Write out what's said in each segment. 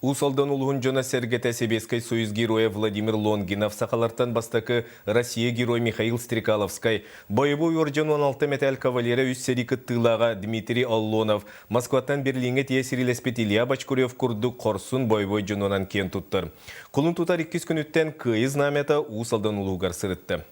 Уус Алдан улууһун дьоно-сэргэтэ Сэбиэскэй Союз Геройа Владимир Лонгинов, сахалартан бастакы Россия Герой Михаил Стрекаловскай, бойобуой уордьан 16 мэтээл кавалера үс сэрии кыттыылааҕа Дмитрий Оллонов, Москваттан Берлиҥҥэ тиийэ сэриилэспит Илья Бочкарев курдук хорсун бойобуой дьонунан киэн туттар. Кулун тутар иккис күнүттэн Кыайыы знамята Уус Алдан улууһугар сырытта.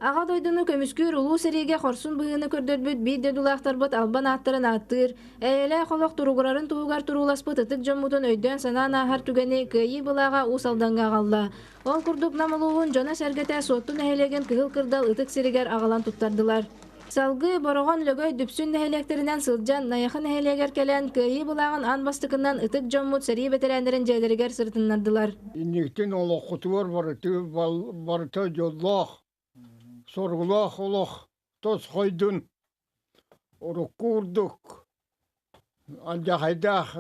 Аҕа дойдуну көмүскүүр улуу сэриигэ хорсун быһыыны көрдөрбүт биир дойдулаахтарбыт албан ааттарын ааттыыр, эйэлээх олох туругурарын туһугар турууласпыт ытык дьоммутун өйдөөн-санаан ааһар түгэни Кыайыы былааҕа Уус Алдаҥҥа аҕалла. Ол курдук Нам улууһун дьоно-сэргэтэ Суотту нэһилиэгин Кыһыл Кырдал ытык сиригэр аҕалан туттардылар. Салгыы Бороҕон, Лөгөй, Дүпсүн нэһилиэктэринэн сылдьан, Найахы нэһилиэгэр кэлэн Кыайыы былааҕын аан бастакынан ытык дьоммут сэрии бэтэрээннэрин дьиэлэригэр сырытыннардылар. Инниктин олоххутугар барыта дьоллоох, соргулаах олох тосхойдун, урукку курдук алдьархайдаах,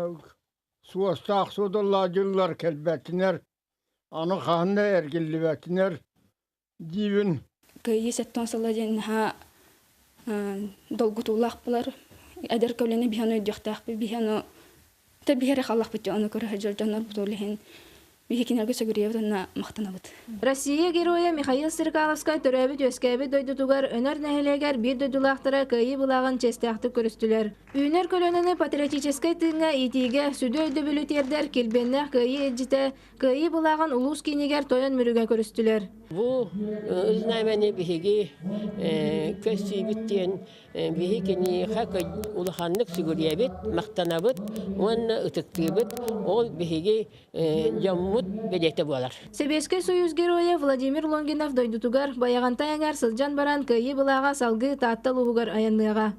суостаах суодаллаах дьыллар кэлбэтинэр, аны хаһан да эргиллибэтинэр диибин. Кыайыы сэттэн сыла диэн наһаа долгутуулаах булар. Эдэр көлүөнэ биһи өйдүөхтээхпит, биһи ону биһи эрэ халлахпыт ону көрө сылдьар дьоннорбут ол иһин биһи кинилэргэ сүгүрүйэбит уонна махтанабыт. Россия Геройа Михаил Стрекаловскай төрөөбүт-үөскээбит дойдутугар Өнөр нэһилиэгэр биир дойдулаахтара Кыайыы былааҕын чиэстээхтик көрүстүлэр. Үүнэр көлүөнэни патриотическай тыыҥҥа иитиигэ сүдү өйдөбүлү тиэрдэр килбиэннээх Кыайыы илдьитэ Кыайыы былааҕын улуус киинигэр Тойон Мүрүгэ көрүстүлэр. Бу знамяны биһиги көссүүбүт диэн биһи киниэхэ улаханнык сүгүрүйэбит, махтанабыт уонна ытыктыыбыт. Ол биһиги дьоммут бэлиэтэ буолар. Сэбиэскэй Союз Геройа Владимир Лонгинов дойдутугар Байаҕантай эҥээр сылдьан баран Кыайыы былааҕа салгыы Таатта улууһугар айанныаҕа.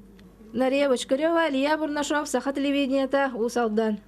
Нария Бочкарева, Илья Бурнашов, Саха телевидениета, Уус Алдан.